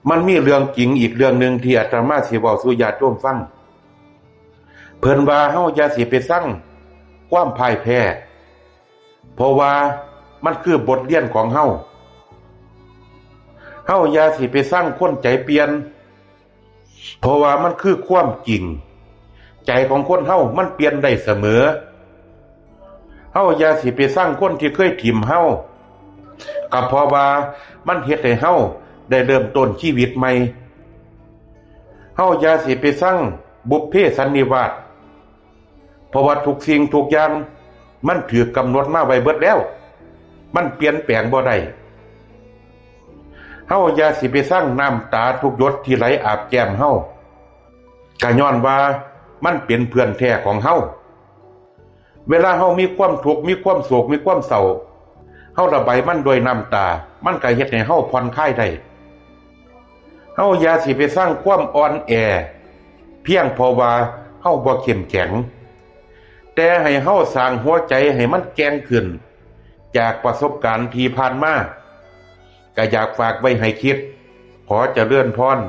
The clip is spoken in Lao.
ມັນມີເລື່ອງຈິງອີກເລື່ອງໜຶ່ງທີ່ອາດຕະມາຊິເວົ້າສູ່ຍາດໂຍມຟັງ. ເພິ່ນວ່າເຮົາຢ່າຊິໄປຊັງຄວາມພ່າຍແພ້, ເພາະວ່າມັນຄືບົດຮຽນຂອງເຮົາ. ເຮົາຢ່າຊິໄປຊັງຄົນໃຈປ່ຽນ, ເພາະວ່າມັນຄືຄວາມຈິງ. ໃຈຂອງຄົນເຮົາມັນປ່ຽນໄດ້ສະເໝີ. ເຮົາຢ່າຊິໄປຊັງຄົນທີ່ເຄີຍຖິ້ມເຮົາ, ກໍເພາະວ່າມັນເຮັດໃຫ້ເຮົາໄດ້ເລີ່ມຕົ້ນຊີວິດໃໝ່. ເຮົາຢ່າຊິໄປຊັງບຸບເພສັນນິວາດ, ເພາະວ່າທຸກສິ່ງທຸກຢ່າງມັນຖືກກຳນົດມາໄວ້ເບິດແລ້ວ, ມັນປ່ຽນແປງບໍ່ໄດ້. ເຮົາຢ່າຊິໄປຊັງນ້ຳຕາທຸກຫຍົດທີ່ໄຫຼອາບແກ້ມເຮົາ, ກະຍ້ອນວ່າມັນເປັນເພື່ອນແທ້ຂອງເຮົາ. ເວລາເຮົາມີຄວາມທຸກ, ມີຄວາມໂສກ, ມີຄວາມເສົ້າ, ເຮົາລະບາຍມັນດ້ວຍນ້ຳຕາ, ມັນກະເຮັດໃຫ້ເຮົາຜ່ອນຄາຍໄດ້. ເຮົາຢ່າຊິໄປຊັງຄວາມອ່ອນແອ ພຽງເພາະວ່າເຮົາບໍ່ເຂັ້ມແຂງ, ແຕ່ໃຫ້ເຮົາສ້າງຫົວໃຈໃຫ້ມັນແກ່ງຂຶ້ນ ຈາກປະສົບການທີ່ຜ່ານມາ. ກະຢາກຝາກໄວ້ໃຫ້ຄິດ. ຂໍຈະເລີນພອນ.